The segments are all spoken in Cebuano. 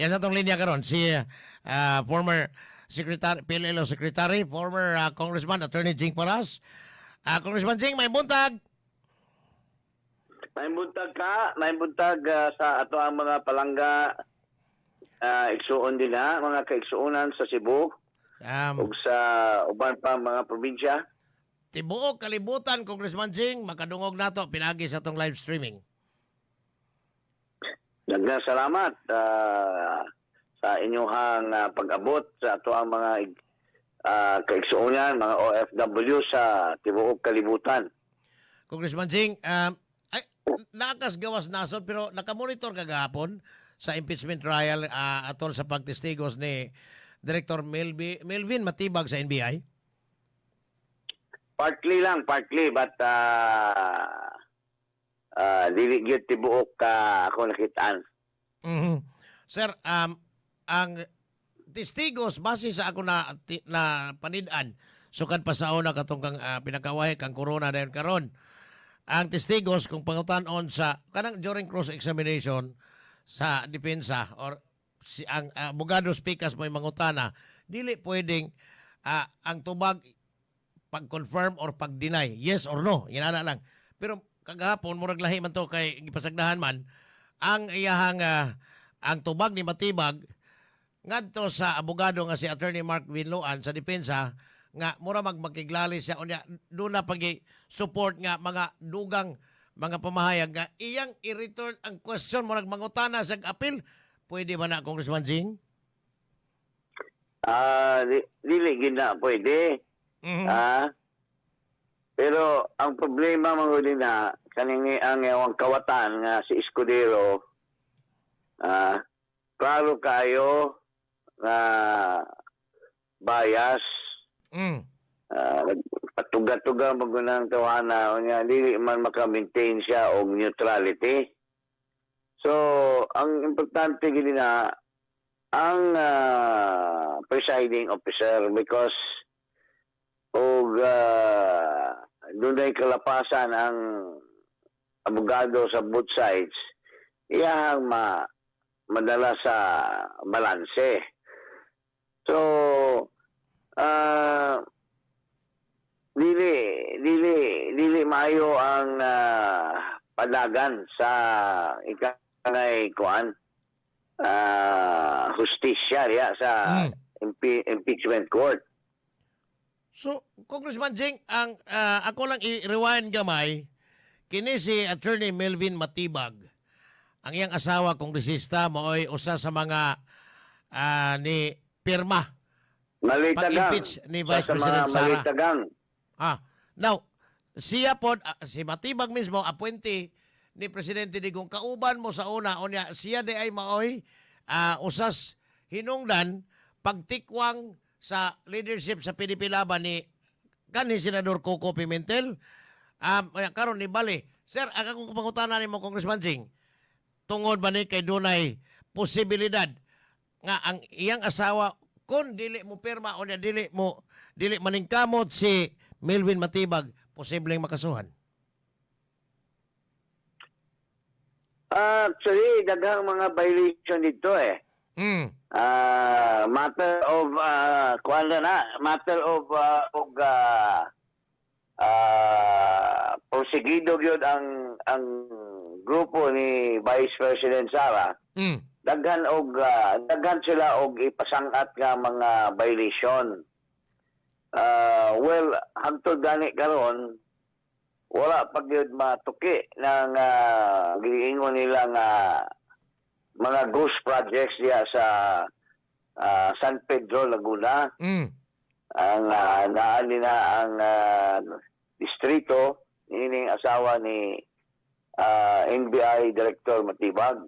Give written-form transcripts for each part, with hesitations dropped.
Yan sa atong linya karon si former secretary, PLLO secretary, former congressman, Attorney Jing Paras. Congressman Jing, maayong buntag. Maayong buntag ka, maayong buntag sa ato ang mga palangga, igsuon din ha, mga kaigsuonan sa Cebu ug sa uban pa mga probinsya. Tibuok kalibutan, Congressman Jing, makadungog nato pinagi sa atong live streaming. Daghang salamat sa inyong pag-abot sa ato ang mga kaigsuonan, mga OFW sa tibuok kalibutan. Congressman Jing, ay, naa kas gawas nasod pero nakamonitor ka gahapon sa impeachment trial atol sa pagtestigos ni Director Melvin Matibag sa NBI? Partly lang, partly, but dili gyud tibuok ka ako nakitaan. Sir, ang testigos base sa ako na panid-an sukad pa sa una katong kang pinakawahi kang corona dayon karon, ang testigos kung pangutan-on sa kanang during cross examination sa depensa or si ang abogado speakers mo mangutana, dili pwedeng ang tubag pag-confirm or pag-deny, yes or no, inana lang. Pero kagahapon murag lahi man to kay gipasagdahan man ang iyahang ang tubag ni Matibag ngadto sa abogado nga si Attorney Mark Vinluan sa depensa nga mura magmakiglali siya, unya doon na pagi support nga mga dugang mga pamahayag nga iyang i-return ang question, murag mangutana sa appeal. Pwede ba na, Congressman Jing? Dili gyud na pwede. Pero ang problema man gud na kaning ang iyang kawatan nga si Escudero, klaro kayo nga bias. Patuga-tuga mo ang tawana unya dili man maka-maintain siya og neutrality. So, ang importante gid na ang presiding officer because og dunay kalapasan ang abogado sa both sides, iyahang madala sa balanse. So, dili maayo ang padagan sa ikangay kuan hustisya diya sa impeachment court. So, Congressman Jing, ang ako lang i-rewind gamay, kini si Attorney Melvin Matibag. Ang iyang asawa, kongresista, maoy usa sa mga ni pirma Malitagang. pag-impeach ni Vice Sa mga President Sara. Malitagang. Now, siya pod, si Matibag mismo, appointee ni Presidente Digong, kauban mo sa una, unya, siya di ay maoy usas hinungdan pagtikwang sa leadership sa PDP Laban ni kanhi Senador Coco Pimentel. Karon ni bali. Sir, ang akong pangutana nimo, Congressman Jing, tungod ba ni kay dunay posibilidad nga ang iyang asawa kung dili mo pirma o dili maningkamot si Melvin Matibag, posibleng makasuhan? Actually, daghang mga violation dito eh. Matter of kuan na na, matter of og prosegido gyud ang grupo ni Vice President Sara. Daghan sila og ipasangat nga mga violation. Well, hangtod gani karon wala pa gyud matuki ng giingon nila nga mga ghost projects diya sa San Pedro, Laguna. Ang naali na ang distrito niining asawa ni NBI Director Matibag.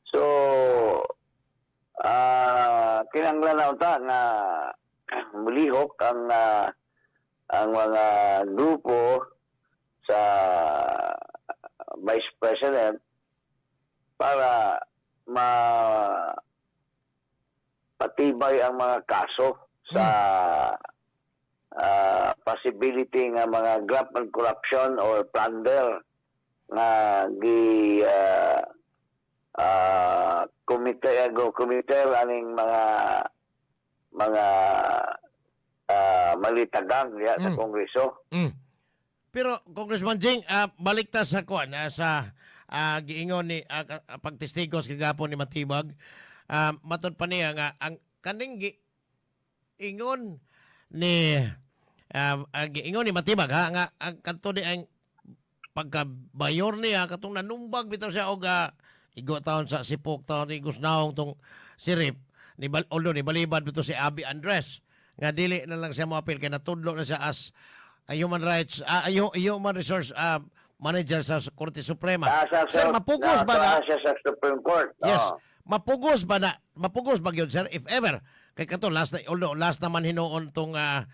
So, kinahanglan na unta nga mulihok ang mga grupo sa Vice President para ma patibay ang mga kaso sa possibility nga mga graft and corruption or plunder nga gi Komite go komite aning mga malitagang diya sa Kongreso. Pero Congressman Jing, balik ta sa kuan, sa giingon ni pagtestigos kagapon ni Matibag. Matud pa niya nga ang kaning giingon ni ang giingon ni Matibag ha, nga ang kanto di ang pagka-mayor niya katong nanumbag bitaw siya og igo taon sa sipok taon ni Gusnaong tong sirip ni Bal, although ni balibad bitaw si Abby Andres nga dili na lang siya moapil kay natudlo na siya as a human rights, human resource manager sa Korte Suprema. Sa, Sir, mapugos ba na siya sa Supreme Court. Yes. Oo. Mapugos ba na mapugos ba gyud, sir, if ever kay kato last na, although last naman hinuon tong sa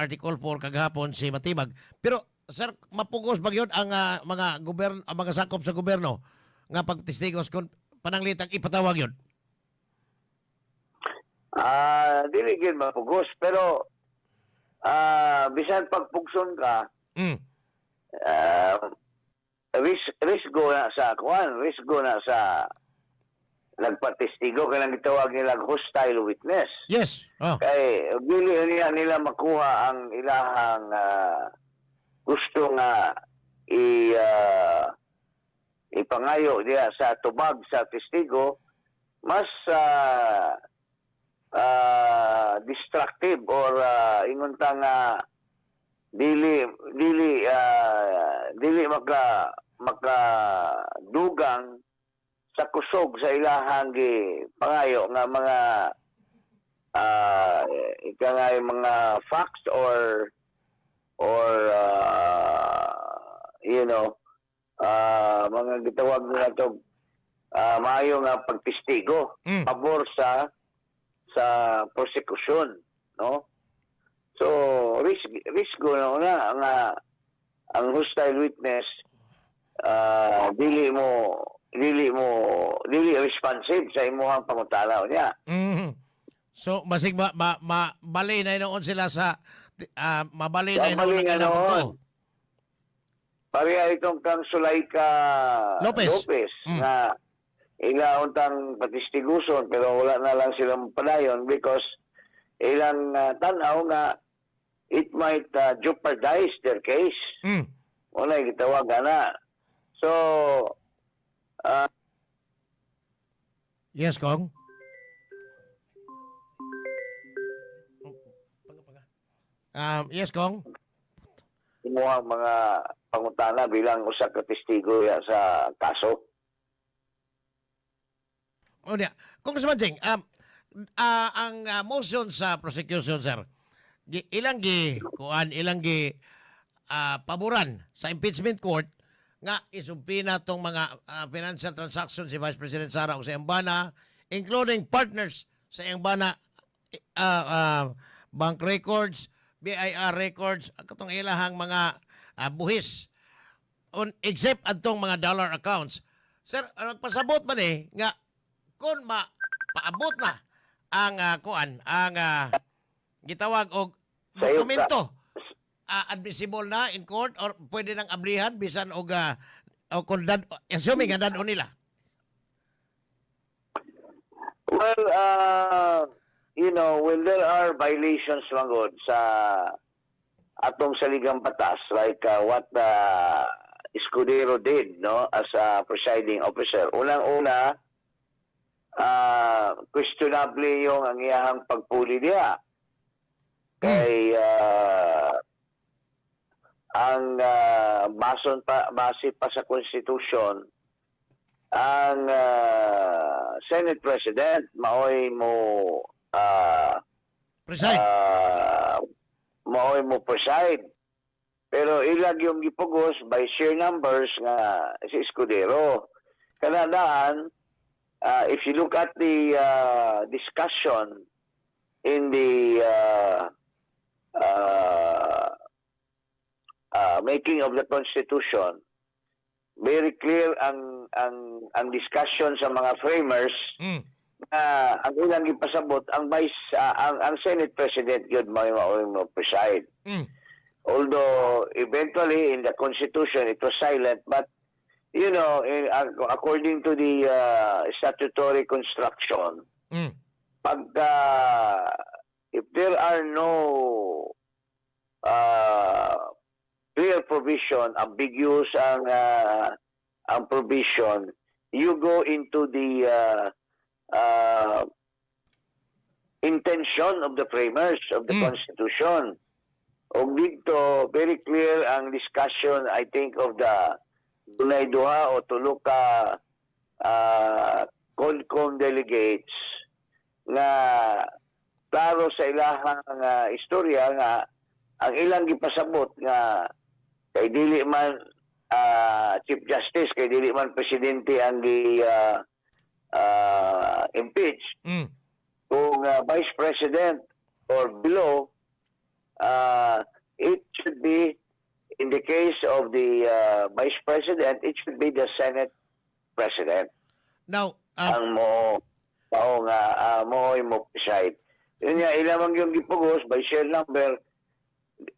Article 4 kagahapon si Matibag. Pero sir, mapugos ba gyud ang mga gobern ang mga sakop sa gobyerno nga pagtestigos kung pananglitang ipatawag yun? Dili gyud mapugos, pero bisan pagpugson ka, risgo na sa kuan, risgo na sa nagpatestigo kanang gitawag nila hostile witness. Kay dili niya nila makuha ang ilahang gusto nga i ipangayo diya sa tubag sa testigo, mas destructive or ingon ta nga dili maka dugang sa kusog sa ilahang gi pangayo nga mga ika nga yung mga facts or mga gitawag nila to maayo nga pagtestigo pabor sa prosekusyon, no? So risgo na una nga ang hostile witness, dili responsive sa imuhang pangutana niya. So basig ba ma bali na noon sila sa mabali na Mabali noon ang nga ilang noon. punto. Pareha itong kang Sulaika Lopez. Lopez na ila untang patistiguson, pero wala na lang silang padayon because ilang tanaw nga it might jeopardize their case. Wala gitawag na. So Yes, Kong. Yes, Kong. Imuhang mga pangutana bilang usa ka testigo ya sa kaso. O niya. Congressman Jing, ang motion sa prosecution, sir, ilang gi kuan, ilang gi paboran sa impeachment court nga isubpoena tong mga financial transactions si Vice President Sara o sa iyang bana, including partners sa iyang bana, bank records, BIR records, katong ilahang mga buhis on except adtong mga dollar accounts. Sir, nagpasabot man eh nga kung ma paabot na ang kuan, ang gitawag og Sayo ka. dokumento, admissible na in court or pwede nang ablihan bisan og o kung dad, assuming nga dad nila? Well, when there are violations mangod sa atong saligang batas, like what Escudero did, no, as a presiding officer. Unang-una, questionable yung ang iyahang pagpuli niya. Kay ang base pa sa Constitution, ang Senate President maoy mo Preside. Maoy mo preside. Pero ilag yung gipugos by sheer numbers nga si Escudero. Kanadaan, if you look at the discussion in the making of the Constitution, very clear ang discussion sa mga framers na ang ilang gipasabot ang vice ang Senate President gyud mao mo preside. Although eventually in the Constitution it was silent, but According to the statutory construction, pagka if there are no clear provision, ambiguous ang provision, you go into the intention of the framers of the Constitution. Og dito, very clear ang discussion, I think, of the dunay duha o tulo ka CONCOM delegates nga klaro sa ilahang istorya nga ang ilang gipasabot nga kay dili man Chief Justice, kay dili man presidente ang gi impeach, kung Vice President or below, it should be, in the case of the Vice President, it should be the Senate President Now, ang mo mao nga mo mo preside. Yun nga ilamang yung gipugos by share number,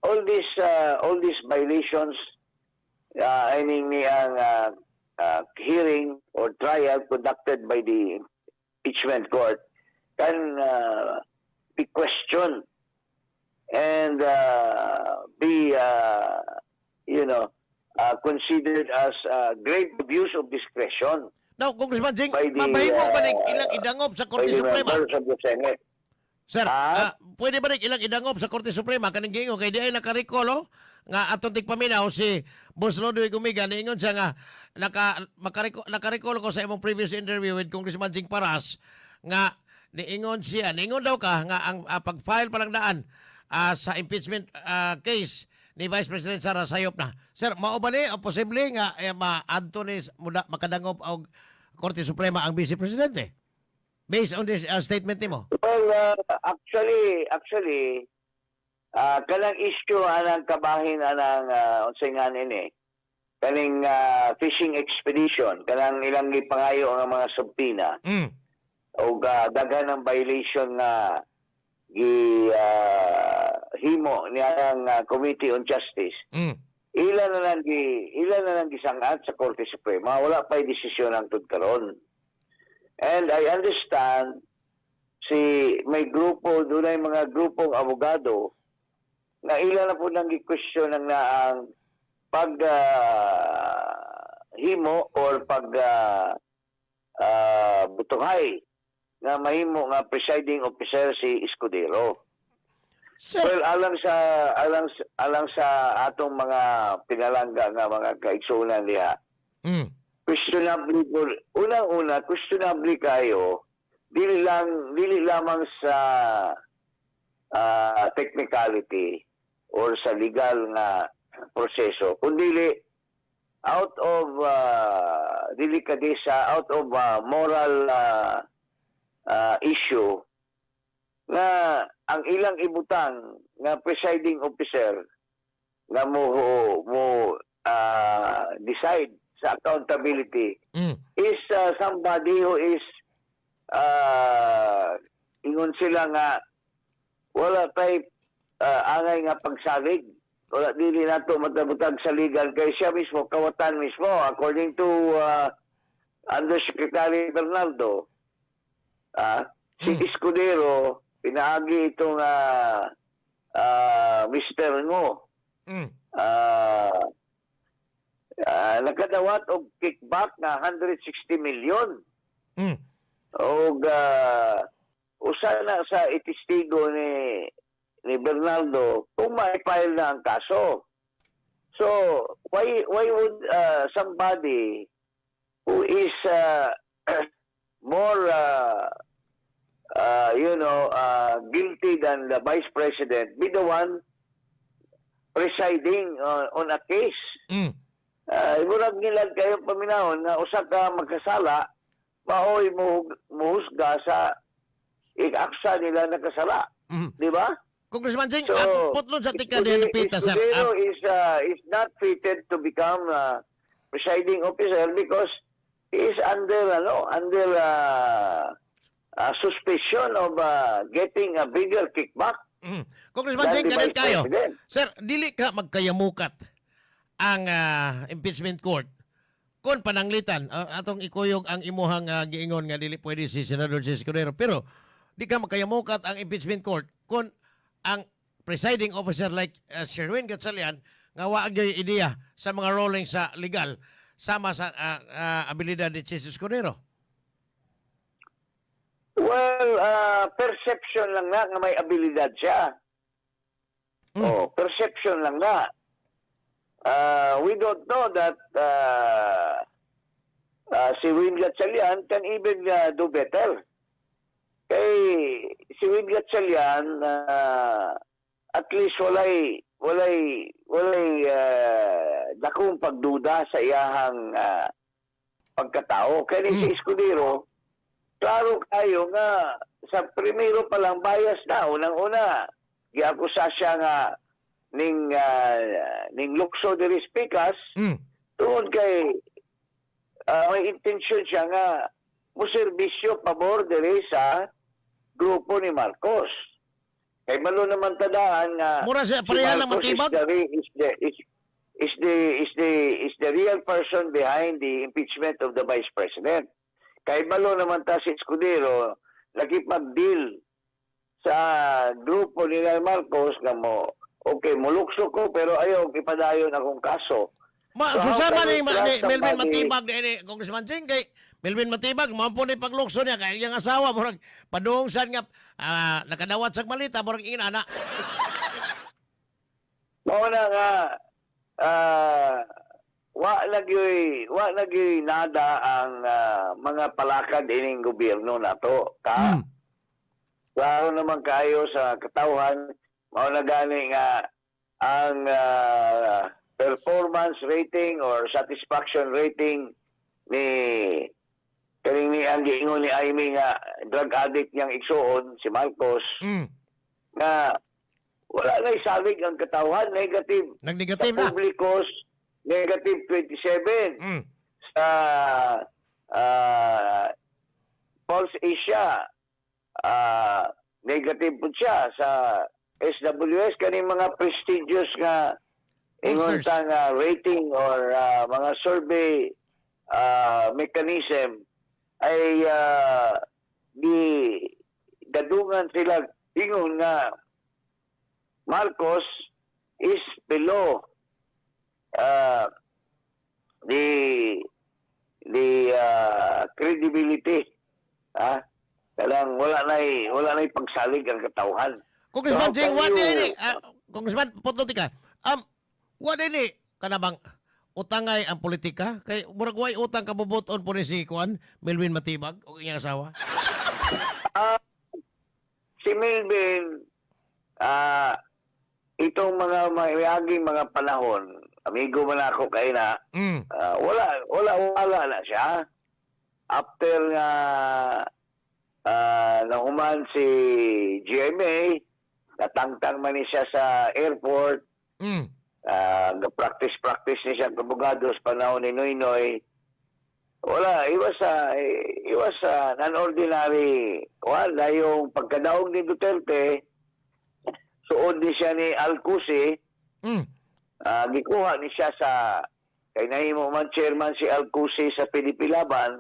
all these violations ining ni ang hearing or trial conducted by the impeachment court can be questioned and be considered as grave abuse of discretion Now, Congressman Jing, by the, mabahimo ba ning ilang idangop sa by Korte the Suprema? members of the Senate. Sir, Ah? pwede ba ning ilang idangop sa Korte Suprema kaning giingon kay di ay naka-recall, oh, nga atong tigpaminaw si Boss Ludwig Umiga, niingon siya nga naka-recall ko sa imong previous interview with Congressman Jing Paras nga niingon siya, niingon daw ka nga ang pag-file pa lang daan sa impeachment case ni Vice President Sara sayop na. Sir, mao ba ni o posible nga eh, maadto ni muda makadangop og Korte Suprema ang Vice Presidente? Based on this statement nimo. Well, actually, kanang issue anang kabahin anang unsay nga nini, kaning fishing expedition, kanang ilang gipangayo ang mga subpoena og daghan ng violation nga gi himo niya ang Committee on Justice. Ila na lang gisangat sa Korte Suprema, wala pa desisyon ang tud karon. And I understand si may grupo, dunay mga grupong abogado na ila na po nang gi-question ang naang pag himo or pag butuhay nga mahimo nga presiding officer si Escudero. Sir, Well, alang sa atong mga pinalangga nga mga kaigsuonan diha. Questionable po, unang-una, questionable kayo dili lamang sa technicality or sa legal nga proseso, kundi out of delikadesa, out of moral issue nga ang ilang ibutang nga presiding officer nga mo decide sa accountability is somebody who is ingon sila nga wala tay angay nga pagsalig, wala, dili nato matabutag saligan kay siya mismo kawatan mismo, according to Undersecretary Bernardo, si Escudero, pinaagi itong Mr. Ngo, nakadawat og kickback na 160 million og usa na sa itistigo ni Bernardo kung ma-file na ang kaso. So, why would somebody who is more guilty than the Vice President be the one presiding on a case? Murag ngilag kayo paminawon nga usa ka magkasala maoy mo muhusga sa ikaksa nila nakasala, di ba? Congressman Jing, So, ang putlon sa tika ni Lupita, sir. Escudero is not fitted to become presiding officer because he is under suspicion of getting a bigger kickback Congressman than Jing, the ganit Vice kayo. President. Sir, dili ka magkayamukat ang impeachment court. Kung pananglitan, atong ikuyog ang imuhang giingon nga dili pwede si Senador Chiz Escudero, pero di ka makayamukat ang impeachment court kung ang presiding officer like Sherwin Gatchalian nga wa gyud ideya sa mga ruling sa legal sama sa abilidad ni Chiz Escudero. Well, perception lang na nga may abilidad siya. Oh, perception lang na. We don't know that si Win Gatchalian can even do better. Kay si Win Gatchalian, at least walay dakong pagduda sa iyahang pagkatao. Kaya ni si Escudero, klaro kayo nga sa primero pa lang bias na. Unang-una, giakusa siya nga ning lukso diri sa pikas tungod kay may intensyon siya nga muserbisyo pabor diri sa grupo ni Marcos. Kay malo naman tadaan nga Mura siya, si pareha lang Marcos is Matibag? the, re- is the is, is the is the is the real person behind the impeachment of the vice president. Kay balo naman ta si Escudero nakipag-deal sa grupo nila Marcos nga mo okay, mulukso ko pero ayaw ipadayon akong kaso. Ma, So, how susama can ni, we trust ni Melvin somebody? Matibag ni Congressman Ching, kay Melvin Matibag mao po ni paglukso niya kay iyang asawa murag padung sad nga nakadawat sa malita, murag ingana. Mao na nga wa na gyoy nada ang mga palakad ining gobyerno nato ka. Klaro naman kayo sa katawhan, mao na gani nga ang performance rating or satisfaction rating ni kaning ni ang giingon ni Amy nga drug addict niyang igsuon si Marcos nga wala na isalig ang katawhan, negative sa Nagnegative na. Publicos, negative 27 sa Pulse Asia, negative po siya sa SWS, kaning mga prestigious nga ingon Pollsters. ta nga rating or mga survey mechanism ay di gadungan sila ingon nga Marcos is below the credibility, kanang wala na pagsalig ang katawhan. Congressman So, Ching, can what you- ni Congressman, putol ka. What ini kana bang utangay ang politika? Kay murag way utang kabubuton po ni si Kuan Melvin Matibag o iyang asawa. Si Melvin, itong mga mayaging mga panahon, amigo man ako kay na, wala na siya. After nga nahuman si GMA, natangtang man ni siya sa airport, practice-practice ni siya abogado sa panahon ni Noynoy. Wala, he was a an ordinary, wala yung pagkadaog ni Duterte, suod ni siya ni Al Cusi, gikuha ni siya sa, kay nahimo man chairman si Al Cusi sa PDP Laban,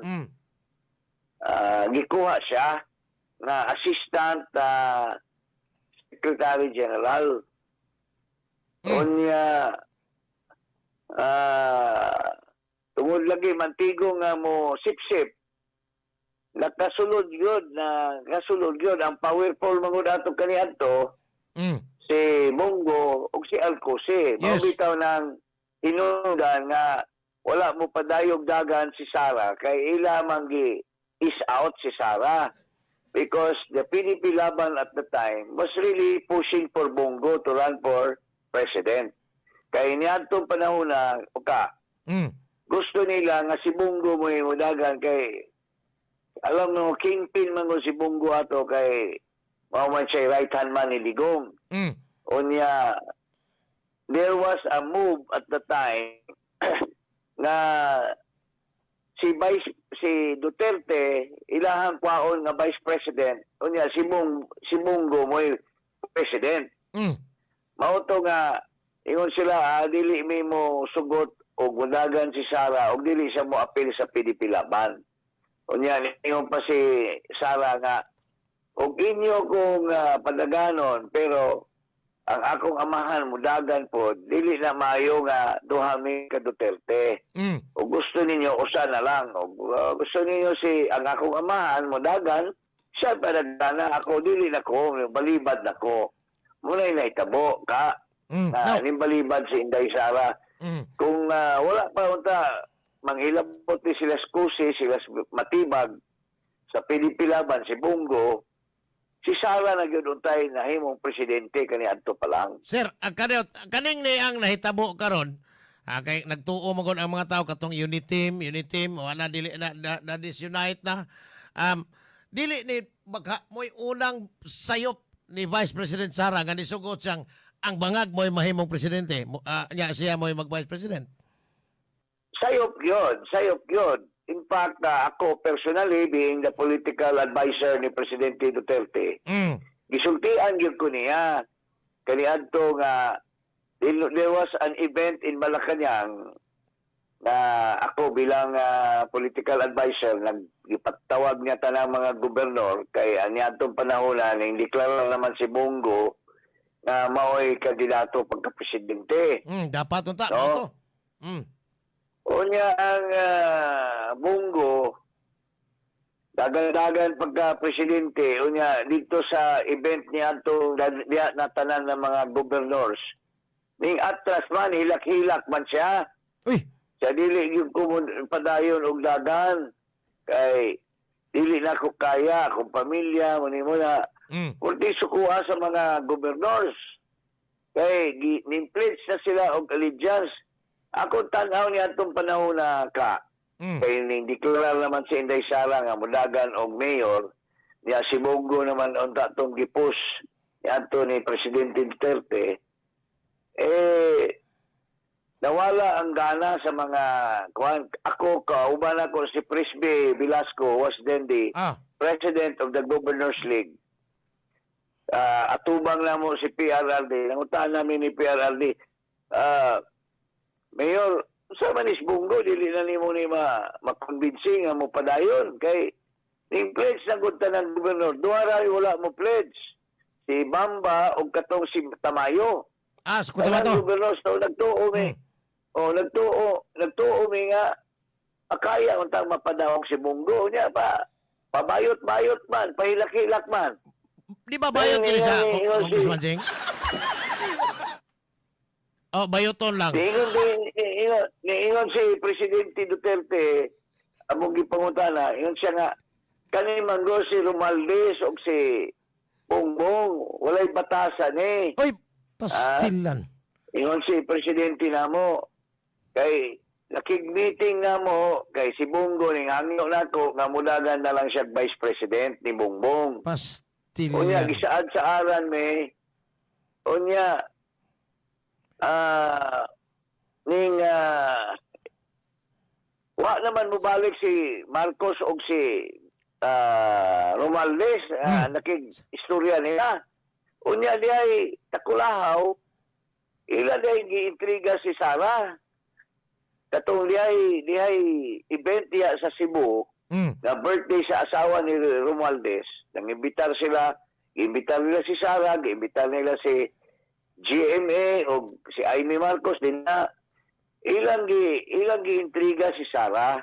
gikuha siya na assistant secretary general. Unya tungod lagi mantigo nga mo sip-sip, nakasulod yun na kasulod yun ang powerful mangud ato kaniadto si Bong Go ug si Al Cusi. Mao bitaw nang hinungdan nga wala mo padayog dagan si Sara kay ila man gi is out si Sara because the PDP Laban at the time was really pushing for Bong Go to run for president. Kay niadtong panahon na ka gusto nila nga si Bong Go mo dagan kay alam mo kingpin man ko si Bong Go ato kay mao man siya right hand man ni Digong. Unya there was a move at the time na si Vice si Duterte ilahang kwaon nga vice president, unya si Bong Go mo'y president. Mao to nga ingon sila, dili mi mo sugot. Og mudagan si Sara og dili siya mo apil sa PDP Laban. Unya niingon pa si Sara nga og inyo kong padaganon, pero ang akong amahan mudagan po, dili na maayo nga duha mi ka Duterte. O gusto ninyo usa na lang. O gusto ninyo si ang akong amahan mudagan, siya padagana, ako dili na ko, balibad na ko. Muna'y nahitabo ka na No. ning balibad si Inday Sara. Kung wala pa unta manghilabot ni sila Skusi, sila Matibag sa PDP Laban, si Bong Go, si Sara na gyud untay nahimong presidente kaniadto pa lang. Sir, ang kaning ni ang nahitabo karon, kay nagtuo man gud ang mga tao katong unity team, unity team, wala dili na, na, na disunite na. Dili ni baka mo'y unang sayop ni Vice President Sara nga nisugot siyang ang bangag mo'y mahimong presidente. Nya siya mo'y mag-vice president. Sayop yun, sayop yun. In fact, ako personally, being the political advisor ni Presidente Duterte, gisultian gyud ko niya. Kaniadto nga there was an event in Malacanang na ako bilang political advisor nagpatawag niya tanang mga gobernador kay ani atong panahon na ning deklara naman si Bong Go na mao'y kandidato pagka-presidente. Dapat unta No. no. to. Unya ang Bong Go dagan-dagan pagka-presidente, unya dito sa event niya atong diya na tanan ng mga governors. Ning atras man, hilak-hilak man siya. Uy, Sa dili yung padayon og dagan kay dili na ko kaya akong pamilya muni mo na. Kundi sukuha sa mga governors kay nim-pledge na sila og allegiance. Ako tan-aw ni atong panahon na ka kay ning deklara naman si Inday Sara nga mudagan og mayor niya, si Bong Go naman unta tong gipus niadto ni Presidente Duterte, eh nawala ang gana sa mga kuan. Ako, kauban ako si Frisbee Velasco, was then the president of the Governors League. Atubang na mo si PRRD. Nangutan namin ni PRRD, "Mayor, sa man is Bong Go, dili na nimo ni ma makumbinsi nga mo padayon kay ning pledge na gud tanan gobernador." Duha ra wala mo pledge. Si Bamba o katong si Tamayo. Ah, sa Cotabato. Tanan gobernador so nagtuo mi. Oh, nagtuo mi nga akaya untang mapadaog si Bong Go niya pa. Pabayot-bayot man, pahilak-hilak man. Di ba bayot Ayun, kini siya, ayun, ayun, Congressman Jing? Oh, bayoton lang. Niingon si Presidente Duterte, among gipangutana, ingon siya nga, kani man go si Romualdez o si Bongbong, walay batasan eh. Uy, pastilan. Ingon si Presidente namo, kay nakig-meeting namo kay si Bong Go ning hangyo nako nga mudagan na lang siya Vice President ni Bongbong. Unya Pastilan. Gisaad sa aran me. Unya ning wa naman mobalik si Marcos og si Romualdez, nakig istorya nila. Unya diay takulahaw ila diay giintriga si Sara. Katong diay event diya sa Cebu na birthday sa asawa ni Romualdez, nang-imbitar sila, imbitar nila si Sara, giimbitar nila si GMA o si Imee Marcos din na ilang giintriga si Sara.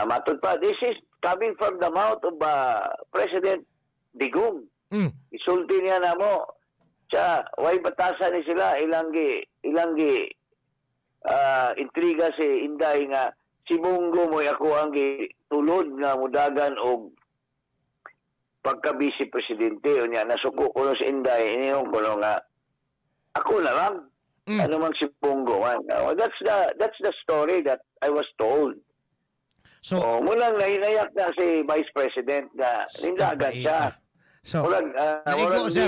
Matud pa, this is coming from the mouth of President Digong. Isulti niya na mo. Siya, way batasan ni sila, ilang gi intriga si Inday nga si Bong Go mo'y ako ang gitulod nga mudagan og pagka vice presidente. Unya nasuko ko no si Inday, ingon ko no nga ako na lang. Ano man si Bong Go man. That's the story that I was told. So, Oh, mulang nahinayak na si Vice President na nindagan siya. So, Murag, naigo murag siya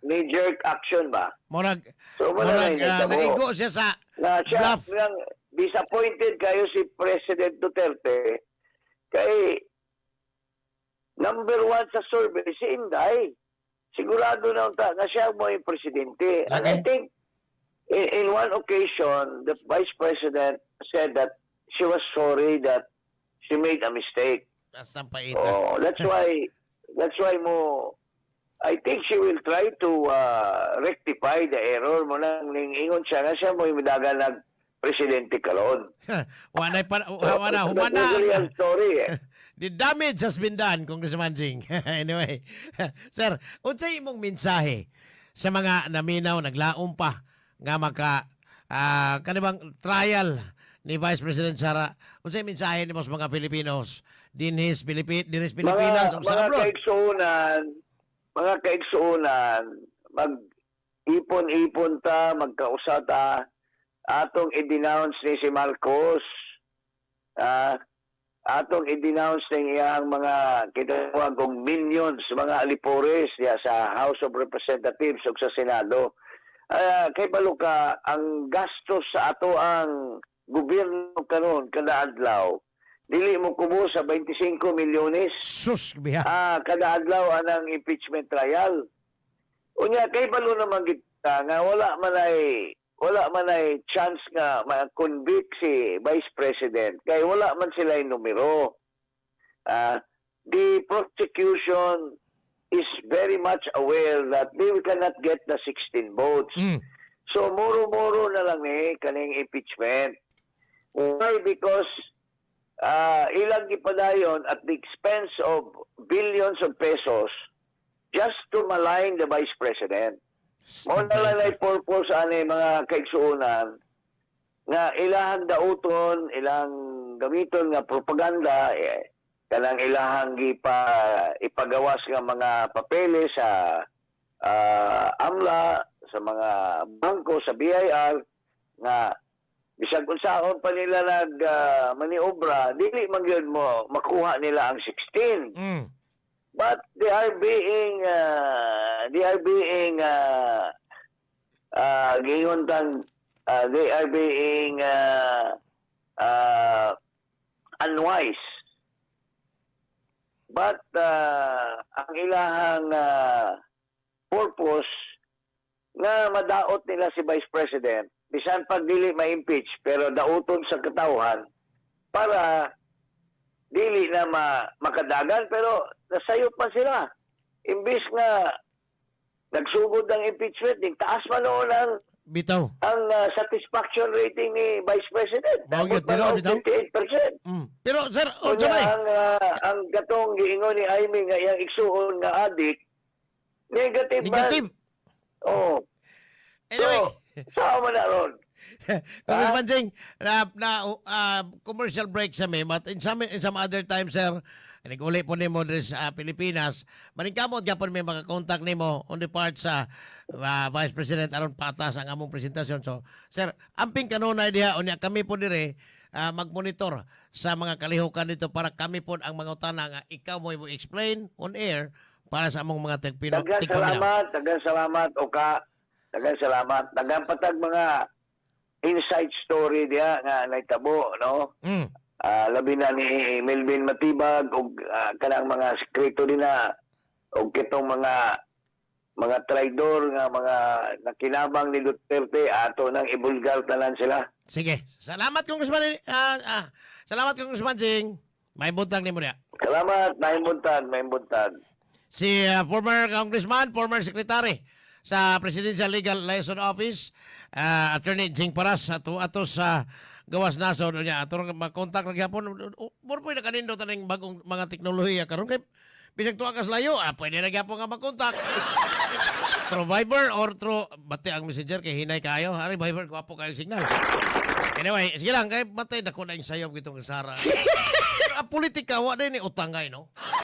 knee jerk action ba? Murag, So, wala murag na initabo. naigo siya sa Na siya, bluff. nang disappointed kayo si President Duterte kay number one sa survey si Inday. Sigurado na unta na siya mo yung presidente. And I think In one occasion, the Vice President said that she was sorry that she made a mistake. Basta paita. Oh, that's why mo I think she will try to rectify the error mo nang ning ingon siya nga siya mo midagan nag presidente karon. Wa pa wa na humana. That's the real story eh. The damage has been done, Congressman Jing. Anyway, sir, unsay imong mensahe sa mga naminaw, naglaom pa nga maka kanibang trial ni Vice President Sara? Unsay mensahe nimo sa mga Pilipinos dinhis dinhis Pilipinas Mga ug sa mga abroad? kaigsuonan, mga kaigsuonan, mag ipon-ipon ta, magkausa ta, atong i-denounce ni si Marcos. Atong i-denounce ning iyang mga kinatawag kong minions, mga alipores diya sa House of Representatives ug sa Senado. Kay balo ka, ang gastos sa ato ang gobyerno karon kada adlaw dili mo kubo sa 25 milyones. Sus, biya. Kada adlaw anang impeachment trial. Unya kay balo naman kita nga wala man ay chance nga ma-convict si Vice President kay wala man sila yung numero. The prosecution is very much aware that they cannot get the 16 votes. So muro-muro na lang ni kaning impeachment. Why? Because ilang gipadayon at the expense of billions of pesos just to malign the Vice President. Mao na lang ay purpose ani, mga kaigsuonan, nga ilahang dauton, ilang gamiton nga propaganda eh, kanang ilahang ipagawas nga mga papeles sa AMLA, sa mga bangko, sa BIR nga bisag unsaon pa nila nag maniobra, dili man gyud mo makuha nila ang 16. But they are being giingon tang they are being unwise. But ang ilahang purpose nga madaot nila si Vice President bisan pag dili ma-impeach pero dauton sa katawhan para dili na makadagan, pero nasayop man sila. Imbis nga nagsugod ang impeachment, ning taas man noon ang Bitaw. ang satisfaction rating ni Vice President. Mao gyud, Abot man tinuod, og bitaw. 58%. Pero sir, unsa Unya may? ang katong giingon ni Amy nga iyang igsuon nga adik, negative man. Negative. Oh. Anyway, So, saan man na ron? Congressman Jing, na commercial break sa mi, but in some other time, sir, nag-uli po nimo diri sa Pilipinas, maningkamot gyapon may makakontak nimo on the part sa Vice President aron patas ang among presentasyon. So, sir, amping kanunay diha, unya kami po dire magmonitor sa mga kalihukan dito para kami po ang mga utana nga ikaw mo explain on air para sa among mga tigpino Daghang tigpaminaw. salamat, daghang salamat, Oka. Daghang salamat. Daghang patag mga inside story diha nga nahitabo, no? Labi na ni Melvin Matibag og kanang mga sekreto din na og kitong mga traidor nga mga nakinabang ni Duterte, ato nang ibulgar tanan sila. Sige. Salamat, Congressman. Salamat, Congressman Jing. May buntag nimo diha. Salamat, maayong buntag, maayong buntag. Si former congressman, former secretary sa Presidential Legal Liaison Office, Attorney Jing Paras ato ato sa gawas nasod niya ato makontak lang gyapon. Mura po nakanindot aning bagong mga teknolohiya karon kay bisag tuwa kas layo, pwede na gyapon nga makontak through Viber or through bati ang Messenger kay hinay kayo. Ari Viber, gwapo kayo signal. Anyway, sige lang kay matay dako na yung sayop gitong Sara. Pero ang politika wa din ni utangay, no?